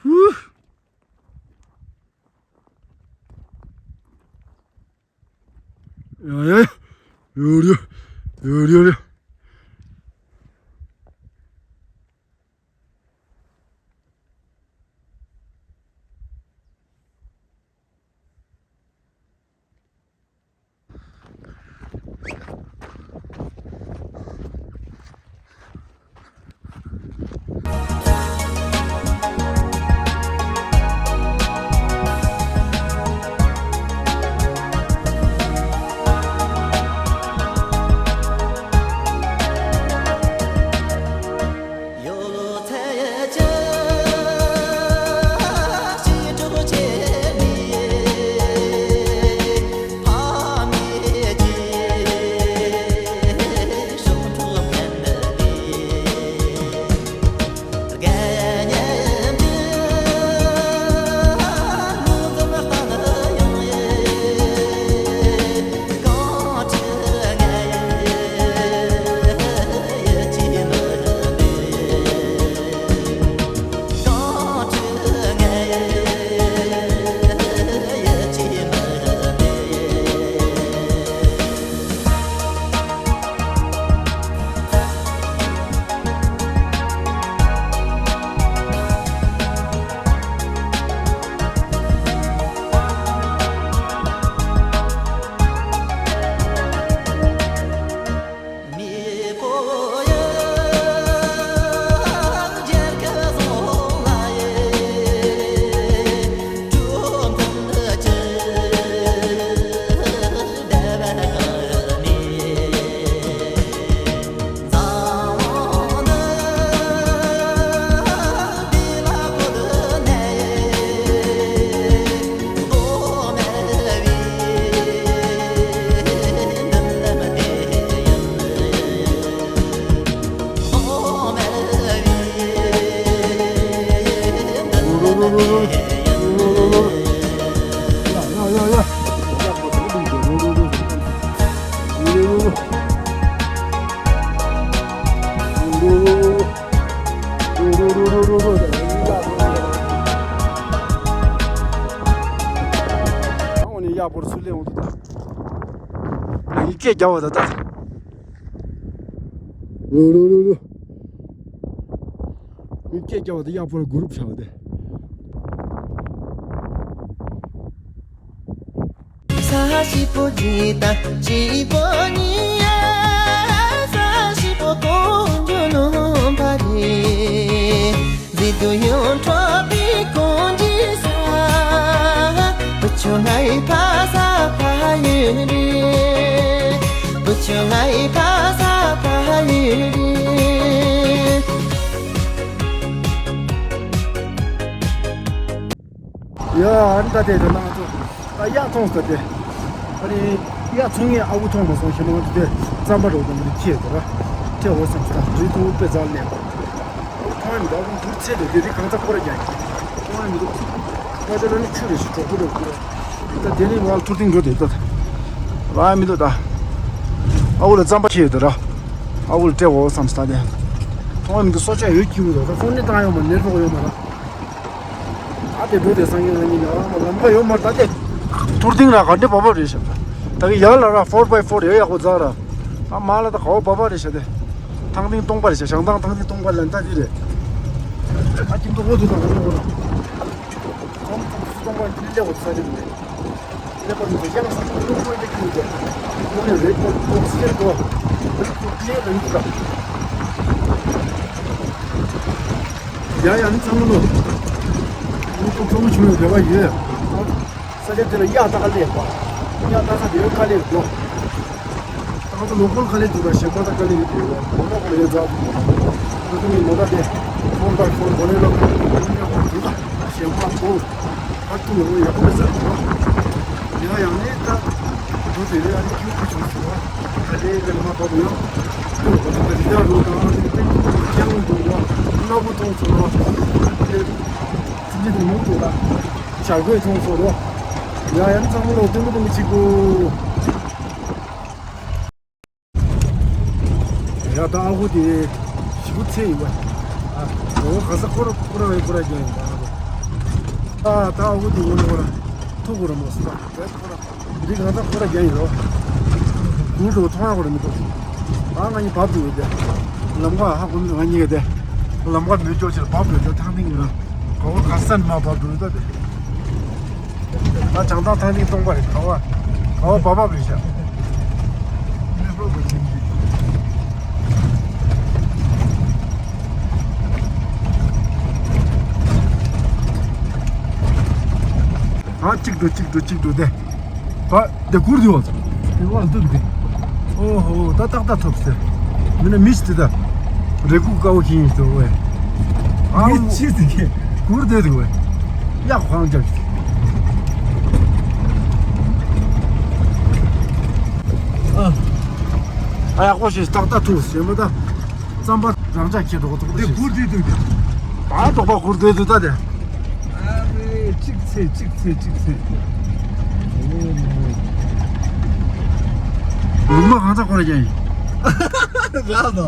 ཡ་ཡ། ཡོ་རེ། ཡོ་རེ་རེ། ཡག་པོར་ཚུར་སླེབས་འོང་དུས་ད། ང་གཉིས་སྐད་རྒྱག་པ་ད་ད། རུ་རུ་རུ་རུ། ངས་སྐད་རྒྱག་པ་དེ་གཡག་པོ་ལ་གུ་རུབ་བྱ་བ་དེ། ས་ཞིག་པོ་གཅིག་དང་གཅིག་པོ་གཉིས་ཡ། ས་ཞིག་པོ་ཀོང་ཇོ་ནོ་ཕ་རེ། མཛེས་སྡུག་ཡོངས་འཕྲོག་པའི་ཀོང་ཇོའི་ས། བུ་ཆུང་ང་ཡི་ཕ་ས་ཕ་ཡུལ་རེད། བུ་ཆུང་ང་ཡི་ཕ་ས་ཕ་ཡུལ་རེད། ཡ། ཨ་ནི་ད་དེ་དེ་ནང་ཚོ་ད་གཡག་མཐོང་ས་དེ། ཨ་ནི་གཡག་མཐོང་ངེས་ཨ་ཁུ་མཐོང་མ་སོང་ཞེས་མ་ང་ཚོ་དེ་རྩམ་པ་རོགས་དང་མི་ཁྱེར་དེ་ར། ཁྱེར་འོ་བསམ་སྟངས་རི་ཐུང་དཔེ་རྩ་ལེན་པ། མཐོང་ཡ་མི་འདུག་ཨ་ཁུ་འགྱུར་ཚད་དེ་དེ་རི་གང་ཚ་ཁོ་ར་རྒྱག་མཐོང་ཡ་མི་འདུག་ཁ་ཆ་ལ་ནི་ཆུ་རེ་ཞིག་གྲོགས་པོ་རེ་དགོས། ད་དེ་ནི་བ་ཐུར་ཐིང་འགྲོ་དེ་ད། ར་མི་འདུག་ད། ཨ་ཁུ་ལ་རྩམ་པ་ཁྱེར་དེ་ར། ཨ་ཁུ་ལ་སྤྲད་འོ་བསམ་སྟངས་དེ། མཐོང་ཡ་མི་འདུག་སྲོག་ཆགས་ཡོད་ཀྱི་མི་འདུག་ད་ཁོང་ནི་བཏང་ཡོང་མ་ནེར་རོགས་ཡོང་མ་ར། ད་དེ་འགྲོ་དེ་སང་ཉིན་ང་གཉིས་ནས་ཨ་མ་ལམ་ཁ་ཡོད་མ་རེད་ད་དེ། ཐུར་ཐིང་ར་ག་འདྲེ་བབ་བབ་རེད་ཤག་ད་གི་ཡར་ལ་ར་ཕོར་བའི་ཕོར་ཡོད་ཡག་པོ་རྫག་ར། ཨ་མ་ལ་ད་ག་བོ་བབ་བབ་རེད་ཤག་དེ། ཐང་ཐིང་སྟོང་པ་རེད་ཤག་བྱང་ཐང་ཐང་ཐིང་སྟོང་པ་ལ་ད་དེ་རེད། ཨ་ཁྱིམ་ཐོག་འོ་དེ་དང་འོ་དེ་འོ་ར། ཁོང་ཐང་ཐིང་སྟོང་པ་དེ་ལས་འོ་ས་རེད་མེད། ལེགས་པར་མི་ཡང་སོང་ཀླུ་མཁར་དེ་ཁྱེར་ཏེ། ཁོང་ནས་རེད་པོ་ཨོག་སི་ཇན་དོ། རེད་པོ་ཀླེ་རེད་འདུག་ག་ཡ་ཡ་ནི་ཚང་མ་ལོ། ཀླུ་མཁར་གཙོ་བོ་བྱུང་བའི་འབྲེལ་བ་ཡོད། ས་ཆ་དེ་ལ་གཡག་ད་ག་ལེགས་པ། གཡག་ད་ས་དེ་ག་ལེགས་འདུག་ད་ང་ཚོ་ལོ་ཀལ་ག་ལེ་འདུག་ར་གཞན་པ་དང་དཀའ་ལས་མི་འདུག་ར་མོ་ཊ་ཁོ་ལ་ཡོད་ཙང་། ང་ཚོ་མི་མོ་ཊ་དེ་ཕོར་བའི་ཕོར་བོ་ལེ་རོ་ཁ་ལེ་འདུག་ར་གཞན་པ་འདུག་ཨ་ཁྱུང་ལ་ཡག་པོ་མི་ཟེར་འདུག་ར། ཡང་ཡང་ནས་ད་འདུག་དེ་རེད། ཨ་ནི་ཁྱུང་ཁུ་བྱུང་སོང་ར། ད་ལྟའི་དེ་ལ་མ་བབས་ཡང་ཁྱུང་ཁུ་ད་རི་ད་རུ་དང་ཨ་ནི་ཏན་ཏན་ཁྱུང་འདུག་ར། སྣ་བུ་མཐོང་སོང་ར། ཨ་ནི་ཚིག་གི་དེ་མོ་འདུག་ར། བྱ་རྒོད་མཐོང་སོང་ར། ཡང་ཡང་ཚང་མ་ལ་སྟོན་གི་སྟོན་གི་བྱེད་དགོས། ཡ་ད་ཨ་ཁུ་དེ་ཞེ་པོ་ཚེ་ཡིན་པ། ཨ་འོ་ག་ས་ཁོ་ར་ཁོ་ར་བའི་ཁོ་ར་རྒྱ་ཡིན་པ། ཨ་ད་ཨ་ཁུ་དེ་འོ་ནི་ཁོ་ར་ཐུག་གོ་ར་མོ་སི་ད་ཁོ་ར་འདི་ག་ས་ཁོ་ར་རྒྱ་ཡིན་རོ། གུར་དུ་མཐོང་ཡ་ཁོ་ར་མི་འདུག་ཨ་ང་གཉིས་བབས་འདུག་དེ། ལམ་ཁ་ཧ་གོ་མི་འདུག་ང་གཉིས་ཀ་དེ། ལམ་ཁ་མི་འཇོག་ཕྱིར་བབས་འདུག་དེ་ཐང་ཐིང་གི་ར། ག་བ་ག་ས་ནས་མ་བབས་འདུག་ད་དེ། ད་བྱང་ཐང་ཐང་ནི་སྟོང་པ་རེད། ག་བ་ག་བ་བབ་བབ་རེད་ཤག་ཨ་གཅིག་འགྲོ་གཅིག་འགྲོ་གཅིག་འགྲོ་དེ། བ་དེ་གུར་དེ་བ། དེ་བ་འདུག་དེ། ཨོ་ཧོ་ད་ཏག་ཏག་ཐོབ་ཟེར། མི་ན་མི་ཞིག་དེ་ད། རེ་སྒུག་དཀའ་བོ་ཞིག་ཡིན་ཟེར་བས། ཨ་མི་ཅི་ཟེར་གི། གུར་དེ་འདུག་བས། ཡག་ཁང་རྒྱབ་ཀྱི། ཨ། ཨ་ཡག་པོ་ཞིག་ཏག་ཏག་ཐུག་ཟེར་མ་ད། རྩམ་པ་རང་འཇགས་ཁྱེར་འགྲོ་གི་འདུག་དེ་གུར་དེ་འདུག་ད་དོག་པ་གུར་དེ་འདུག་ད་དེ། ཨ་རེ་གཅིག་ཚེ་གཅིག་ཚེ་གཅིག་ཚེ། ལུག་མ་གང་ཚ་ཁོ་ར་ཀྱང་ཡིན། ར་དང་།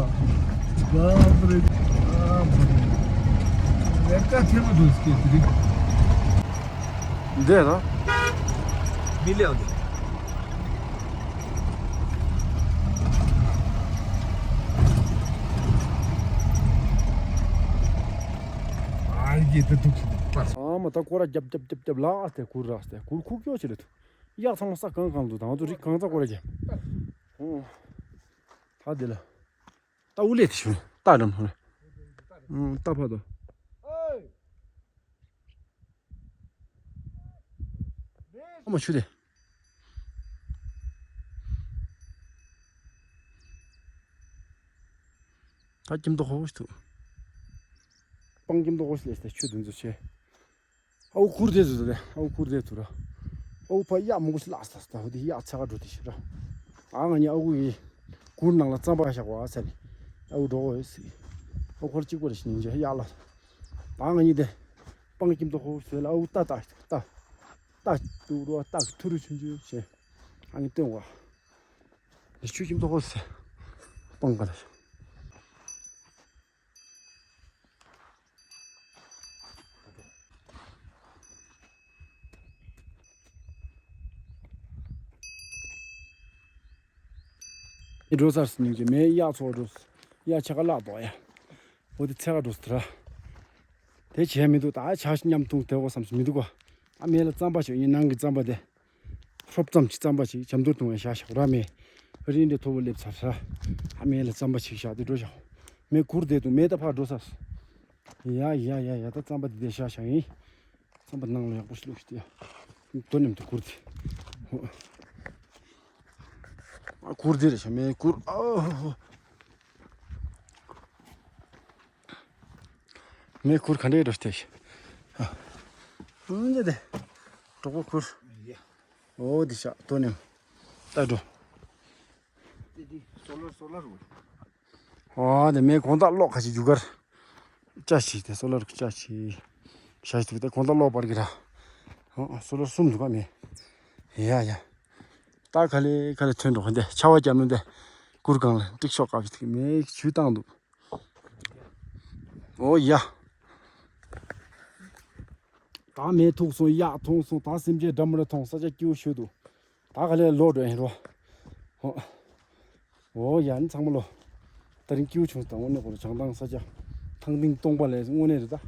ར་པ་རེ། ཨ་མ་རེ། ལས་ཀ་ཐེངས་མ་འདུག་སྐད་དེ་རིགས། འདས་ལ། མི་ལེའོ་འདི། ཨ་ཡེ་ད་འདུག་ཟེར་འདུག་པ། ཚང་མ་ད་སྐོར་ར་རྒྱབ་རྒྱབ་རྒྱབ་རྒྱབ་ལ་ཨ་སྟེ་གུར་ར་སྟེ་གུར་ཁུག་ཀྱོག་ཅི་ལ་ཐུག་ཡ་ཚང་མ་ས་གང་གང་འདུག་ད་ང་ཚོ་རིགས་གང་ཚ་སྐོར་ར་རྒྱབ། ཨོ། ད་འདི་ལ། ད་དབུ་ལས་དེ་ཞུ། ད་འགྲམ་ཧོ། ཨུམ་ད་ཕ་དོ། ཨ་མ་ཆུ་དེ། ད་ཁྱིམ་ཐོག་ཧོ་ཞིག་ཐུག་སྤང་ཁྱིམ་ཐོག་ཧོ་ཞིག་ལས་ཏེ་ཆུ་དུན་ཚོ་ཆེ། ཨའུ་ཁུར་དེ་ཚུ་དེ་ཨའུ་ཁུར་དེ་ཚུ་ར། ཨའུ་ཕ་ཡག་མོ་གུ་ཤི་ལ་སྟ་སྟ་ཧོ་དེ་ཡག་ཚ་ག་འགྲོ་དེ་ཤི་ར། ཨ་ང་གཉིས་ཨའུ་ཡི་གུར་ནང་ལ་རྩམ་པ་བཞག་པ་ཚ་ལི། ཨའུ་འགྲོ་གོ་ཡོད་སི། ཨའུ་ཁོར་གཅིག་པ་རེ་ཤི་ཉིན་ཇེ་ཡག་ལ། ཨ་ང་གཉིས་དེ། སྤང་ཁྱིམ་ཐོག་ཧོ་ཟེར་ལ་ཨའུ་ཏ་ཏ་ཏ། ཏ་ཏུ་རོ་ཏ་ཐུ་རུ་ཆུན་ཆུན་ཆེ། ཨ་ནི་སྟོན་བ། ཆུ་ཁྱིམ་ཐོག་ཧོ་ཟེར། སྤང་ག་ལ། འགྲོ་ཚར་སོང་། སྙིང་རྗེ། མེ་གཡག་ཚོ་འགྲོ། གཡག་ཕྱེད་ཀ་བརླག་འདུག་ཡ། འོ་དེ་ཚད་ཀ་འགྲོ་སོང་དེ་ར། དེ་བྱས་མི་འདུག་ད་ཆ་མཉམ་འཐུང་དེ་འོ་བསམ་སོང་མི་འདུག་ག་ཨ་མེ་ལ་རྩམ་པ་ཞིག་ཡིན། ནང་གི་རྩམ་པ་དེ། ཧྲོབ་ཙམ་གྱི་རྩམ་པ་ཞིག་ཇ་མདོར་བཏུང་བའི་ཤ་ཤ་ར་མེ། རིན་འདྲེ་མཐོ་པོ་སླེབས་ཚར་ས། ཨ་མེ་ལ་རྩམ་པ་ཞིག་བཞག་དེ་འགྲོ་ཤག་མེ་ཁུར་བསྡད་འདུག་མེ་ད་ཕར་འགྲོ་ཚར་སོང་། ཡ་ཡ་ཡ་ཡ། ད་རྩམ་པ་དེ་དེ་ཤ་ཤ་ཡིན། རྩམ་པ་ནང་ལ་ཡག་པོ་ཞིག་བླུགས་ཤིག་དེ་ཡ། དོ་མཉམ་དུ་ཁུར་དེ། ཨ་ཁུར་དེ་རེད་ཤག་མེ་ཁུར། ཨ་ཧོ་ཧོ། མེ་ཁུར་ག་འདྲས་འགྲོ་སྟེ། ཨ། ཨུམ་ཇེ་དེ། གྲོགས་པོ་ཁུར། ཡ། འོ་དེ་ཤག་དོ་མཉམ། ད་འགྲོ། དེ་དེ་སོ་ལར་སོ་ལར་རུ། ཨོ་དེ་མེ་དགོང་དག་གློག་ཁ་ཅིག་རྒྱུ་གར། ཅ་ཞིག་དེ་སོ་ལར་གི་ཅ་ཞིག་ཞག་ཞིག་དེ་དགོང་དག་གློག་སྤར་གི་ར། ཨོ་སོ་ལར་གསུམ་འདུག་ག་མེ། ཡ་ཡ། ད་ག་ལེ་ག་ལེ་ཐོན་འགྲོ་ག་འདི་ཆར་པ་བརྒྱབ་ནོ་འདི། གུར་སྒང་ལ་ཏིག་ཤོག་བཀབ་ཞིག་མེ་ཆུ་བཏང་འདུག་ཨོ་ཡ། ད་མེ་ཐུག་སོང་། གཡག་ཐོན་སོང་། ད་སེམས་ཅན་འདྲ་མི་འདྲ་མཐོང་། ས་ཆ་སྐྱིད་པོ་ཞིག་འདུག་ད་ག་ལེ་ལོག་འགྲོ་ཡིན་རོ། ཨོ། ཨོ་ཡ་ནི་ཚང་མ་ལོ། ད་རིང་སྐྱིད་པོ་བྱུང་སོང་། དངོས་གནས་ཁོ་རང་བྱང་ཐང་ས་ཆ། ཐང་སྟེང་སྟོང་པ་ལས་དངོས་གནས་རེད་ད།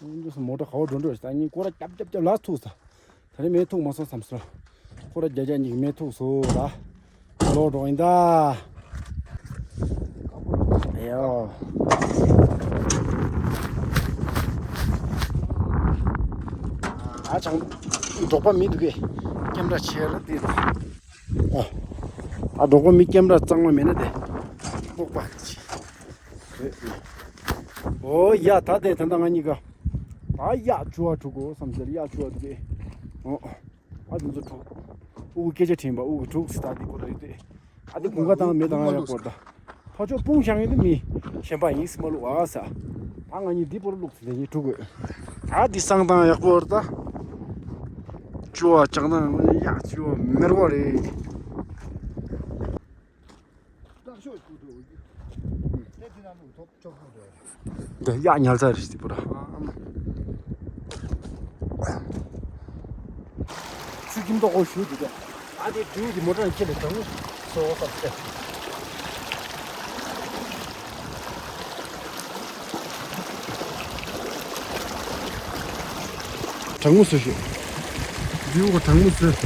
དངོས་གནས་སུ་མོ་ཊ་ག་བ་འགྲོ་འགྲོ་ཞིག་ད་ངས་སྐོར་ར་རྒྱབ་རྒྱབ་རྒྱབ་ལ་ཐུག་ས། ད་རེས་མེ་ཐུག་མ་སོང་བསམ་སོང་། ཁོ་ར་རྒྱ་རྒྱ་གཉིས་ཀྱི་མེ་ཐུག་སོང་ད། ལོག་འགྲོ་ཡིན་ད། ཡོ། ཨ་ཅང་། འབྲོག་པ་མི་འདུག་གས། ཀེམ་ར་ཆེ་ར་དེ། ཨ། ཨ་འབྲོག་པ་མི་ཀེམ་ར་གཙང་མ་མེད་ན་དེ། སྤོག་པ་ཆེ། ཨོ་ཡ། ད་དེ་ད་ལྟ་ང་གཉིས་ཀ་ད་གཡག་བཅུ་བ་དྲུག་གོ་བསམ་ཟེར། གཡག་བཅུ་བ་དྲུག་གི། ཨོ། ཨ་དེ་ཚོ་དྲུག་ཨུ་གུ་སྐད་ཆ་དྲན་པ་ཨུ་གུ་དྲུག་སི་ད་དེ་ཁོ་ར་ཡོད་དེ། ཨ་དེ་དགུན་ཁ་དང་མེ་དང་ཡག་པོ་རེད་ད། ཕ་ཕྱོགས་སྤུངས་བཞག་ཡོད་དེ་མི་གཞན་པ་ཡིན་སི་མ་ལུག་ཨ་ས། ད་ང་གཉིས་འདི་པོ་ར་བླུགས་ཟེར་དེ་གཉིས་དྲུག་གོ། ད་འདི་བསང་དང་ཡག་པོ་རེད་ད། བཅུ་བ་ལྕགས་དང་གཡག་བཅུ་བ་མེར་བ་རེད། ལག་ཤོག་སྐུ་འགྲོ་རྒྱུ། དེ་དེ་ནང་ལུགས་ཐོབ་ཆོག་པོ་འགྲོ། འདི་གཡག་ཉལ་ས་རེད་དེ་པོ་ར། ཆུ་ཁྱིམ་ཐོག་གོ་ཞུ་འདུག་ག་ཨ་དེ་འབྲུག་གི་མོ་ཊ་ཁྱེར་ལ་གྲང་མོ་སོ་སོ་ས་ཆ། གྲང་མོ་བཟོ་ཤོག་འདི་འུ་ག་གྲང་མོ་བཟོས།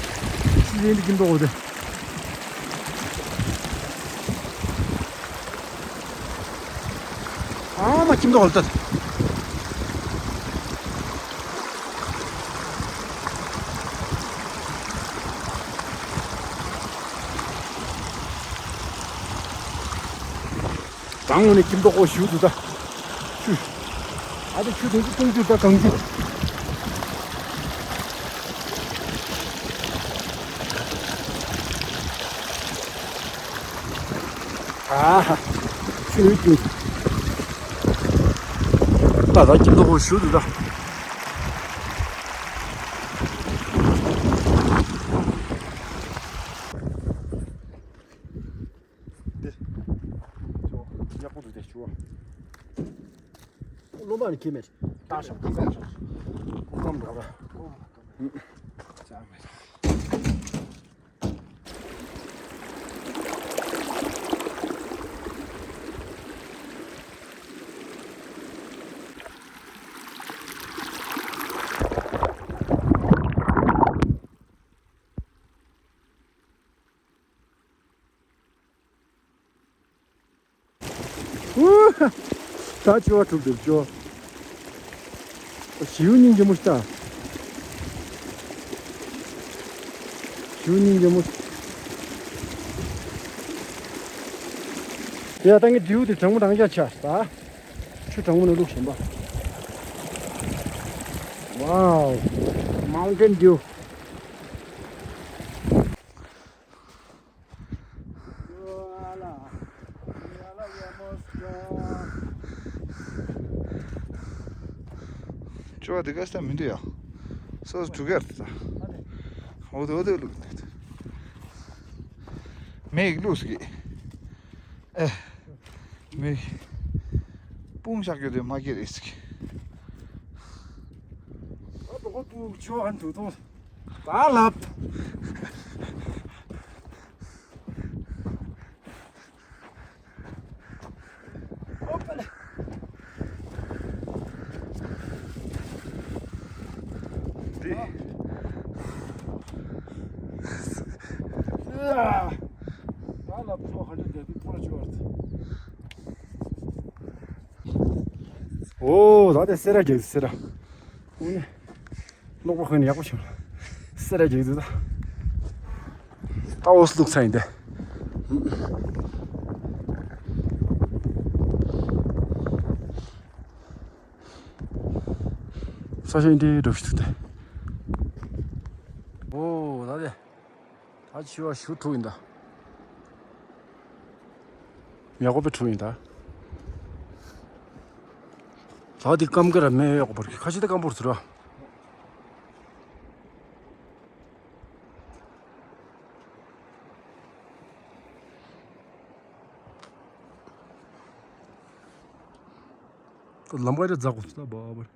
ཤི་རན་འདི་ཁྱིམ་ཐོག་འོ་དེ། ཨ་མ་ཁྱིམ་ཐོག་ལ་ལྟ། གྲང་ངོ་ནས་ཁྱིམ་ཐོག་ཁོ་ཞུ་འདུག་ད། ཆུ། ཨ་དེ་ཆུ་དེ་ཚོ་བཏུང་རྒྱུ་ད་གང་རྒྱུ། ཨ་ཧ། ཆུ་ཡོད་ཀྱི། ད་ད་ཁྱིམ་ཐོག་ཁོ་ཞུ་འདུག་ད། འདི། ཡག་པོ་འདུག་དེ་ཞུ་བ། སློབ་མ་ནི་ཁྱེད་མེད། ལྟ་ཤོག་ལྟ་ཤོག་ཀོམ་འགྲོ་ར། ཅང་མེད། ད་ཅོ་བ་གྲུབ་འདུག་ཅོ། ཞིའུ་སྙིང་རྗེ་མོ་ཞིག་ད། ཞིའུ་སྙིང་རྗེ་མོ་ཞིག་ཡ་ད་ངས་རྡེའུ་དེ་གྲང་མོ་གྲང་རྐྱང་ཆགས་ད། ཆུ་གྲང་མོ་ནས་བླུགས་བཞིན་པ། Wow, Mountain Dew. ཅོ་བ་འདི་ག་ས་མི་འདུག་ཡ། སོ་སོ་དྲུག་གེར་ད། འོ་དེ་འོ་དེ་བླུགས་འདུག་མེ་ཡིས་བླུགས་ཟིག་ཨེ། མེ། སྤུངས་བཞག་རྒྱུ་དེ་མ་སྐྱེ་རེད་ཟིག་ཨ་དོ་ཁོ་ཏུ་ཆོ་ཨན་དུ་ཏོ། ད་ལབ། ད་ལ་ཕོ་ཧ་འདྲ་བསྡད་དུས་ཕོ་ལ་བཅུག་བར་ཚེ། ཨོ་ད་དེ་སེ་ར་རྒྱག་སེ་ར། ཨོ་ནི། གློག་པ་ཁོན་ཡག་པོ་བྱུང་། སེ་ར་རྒྱག་དུས་ད། ད་ཨོ་སི་ལུག་ཚ་ཡིན་ཏེ། ས་ཞིང་འདི་འགྲོ་ཤི་ཐུག་སྟེ། ཨོ་ད་དེ། ད་ཆུ་བ་ཞུ་ཐུག་ཡིན་ད། ཡག་པོ་པའི་ཁྲུ་ཡིན་ད། ད་དེ་སྐམ་གི་ར་མེ་ཡག་པོ་པར་ཁ་ཤས་ད་སྐམ་པོར་ཟེར་བ། ལམ་ཁ་རེ་འཛག་གོ་ད་བ་བར།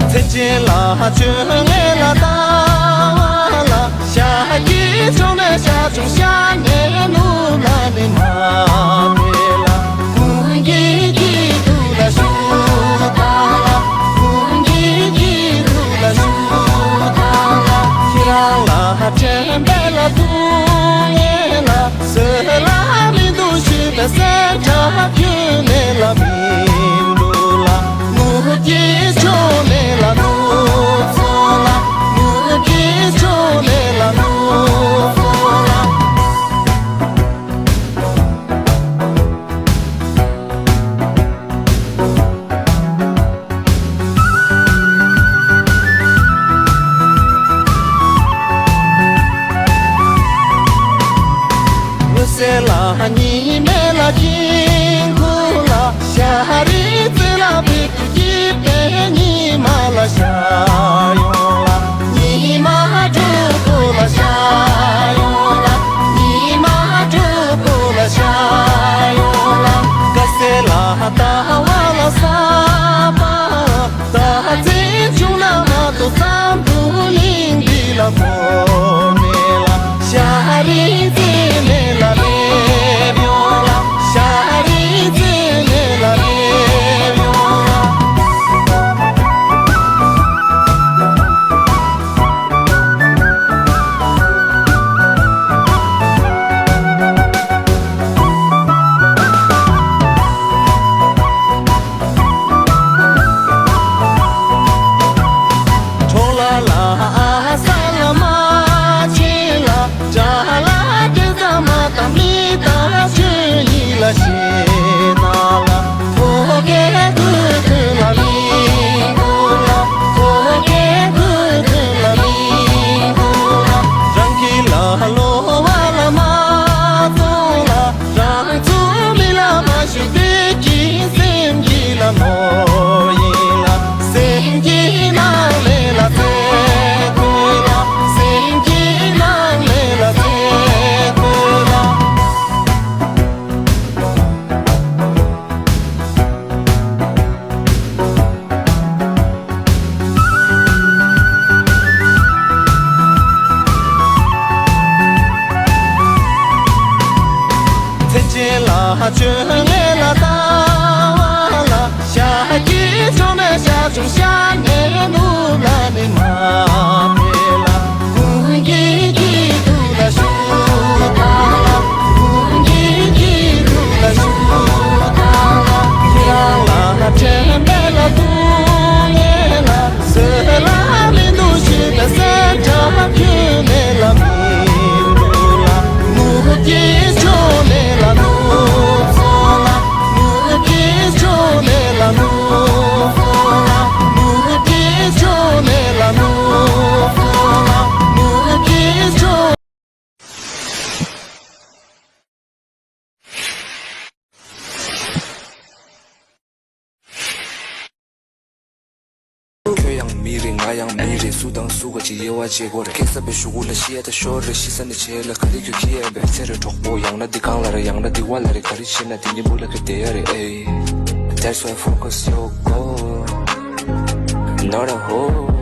ཚེ་ཆེན་ལ་ཆོས་ངན་ལ་ལྟ་བ་ལ། ཤ་ཡི་ཆུང་ནས་ཤ་ཆུང་ཤ་ངན་ནུ་ལ་ནི་མ་མེ་ལ། ཀུན་གྱི་སྐྱིད་སྡུག་ལ་ཞུགས་དང་ལ། ཀུན་གྱི་སྐྱིད་སྡུག་ལ་ཞུགས་དང་ལ། ཁྱེད་རང་ལ་དྲན་པའི་ལ་སྡུག་བསྔལ་ལ། སེམས་ལ་མི་འདུག་ཞུས་པའི་སེམས་ཁྲལ་ཁྱོན་ནས་ལ་མི་འདུག་ལ། ནུབ་ཀྱི་ཕྱོགས་ནས་ལ་ནུབ་སོང་ལ། ནུབ་ཀྱི་ཕྱོགས་ནས་ལ་ནུབ་སོང་ལ། མི་སེར་ལ་ཉི་མའི་ལ་དཀྱིལ་འཁོར་ལ། ཤ་རི་རྩེ་ལ་བི་ཀུ་སྐྱིད་པའི་ཉི་མ་ལ་ཤར་ཡོང་ལ། ཉི་མ་དྲུག་པོ་ལ་ཤར་ཡོང་ལ། ཉི་མ་དྲུག་པོ་ལ་ཤར་ཡོང་ལ། དཀར་ཟས་ལ་ཟླ་བ་ལ་ས་པ། ད་ཚེ་བྱུང་ན་མ་གཏོགས་འཛམ་བུ་གླིང་འདི་ལ་ཐོགས་མེད་ལ། ཤ་རི་རྩེ་ནས་ལ་སླེབས་ཡོང་ལ། ཤ་རི་རྩེ་ནས་ལ་སླེབས་ཡོང་ལ། གྲོགས་ལ་ལ་ཨ་ས་ལ་མ་ཆེ་ལ། ཅ་ལ་དེ་ཙམ་མ་དང་མི་དང་ཆོས་ཡིན་ལ་ཤེས་ན་ལ། ཐོ་གེ་དུ་དུ་ལ་མི་གུ་ལ། ཐོ་གེ་དུ་དུ་ལ་མི་གུ་ལ། རང་གི་ལ་ལོ་བ་ལ་མ་ཐོ་ལ། རང་ཚོ་མི་ལ་མ་ཞུ་དེ་ཀྱི་སེམས་ཀྱི་ལ་མོ་ཡིན་ལ། སེམས་ཀྱི་ནང་ལས་ལ་ཚེ་ཁོ་ལ། སེམས་ཀྱི་ནང་ལས་ལ་ཚེ་ཁོ་ལ། བཅོ་ལྔ་ལ་ལྟ་བ་ལ། ཤ་ཀི་ཆུང་ནས་ཤ་ཆུང་ཤ་ནས་ནུབ་ལ་ནི་མ་དེ་ལ། ཀུན་གྱི་སྐྱིད་སྡུག་ལ་ཞུགས་དང་ལ། ཀུན་གྱི་སྐྱིད་སྡུག་ལ་ཞུགས་དང་ལ། ཁྱེད་རང་ལ་དྲན་པའི་ལ་སྡུག་བསྔལ་ལ། བཟོད་ལ་མི་འདུག་ཞེས་པའི་སེམས་ཁྲལ་ཁྱོན་ནས་ལ་མི་འདུག་ལ། ནུབ་ཀྱི་ཕྱོགས་ནས་ལ་ནུབ་སོང་ལ། ནུབ་ཀྱི་ཕྱོགས་ནས་ལ་ནུབ་སོང་ལ། ནུབ་ཀྱི་ཕྱོགས་ནས་ལ་ནུབ་སོང་ལ། ནུབ་ཀྱི་ཕྱོགས། ཁྱོད་ཡང་མི་རེད། ང་ཡང་མི་རེད། སུ་དང་སུ་ག་ཅིག་དབྱེ་བ་འབྱེད་དགོས་རེད། ཁེ་ས་པའི་གཞུག་གུ་ལ་ཤི་ཡ་ད་ཤོར་རེད། ཤི་ས་ནས་བྱེད་ལ་ག་རེ་ཁྱོད་ཁྱི་ཡ་བས་ཚེ་རེ་གྲོགས་པོ་ཡང་ན་འདི་གང་ལ་རེད། ཡང་ན་འདི་བ་ལ་རེད། ག་རེ་བྱེད་ན་དེ་ནི་བུ་ལ་ཁེ་བསྡད་ཡ་རེད། ཨེ། That's why focus your goal, not a hole.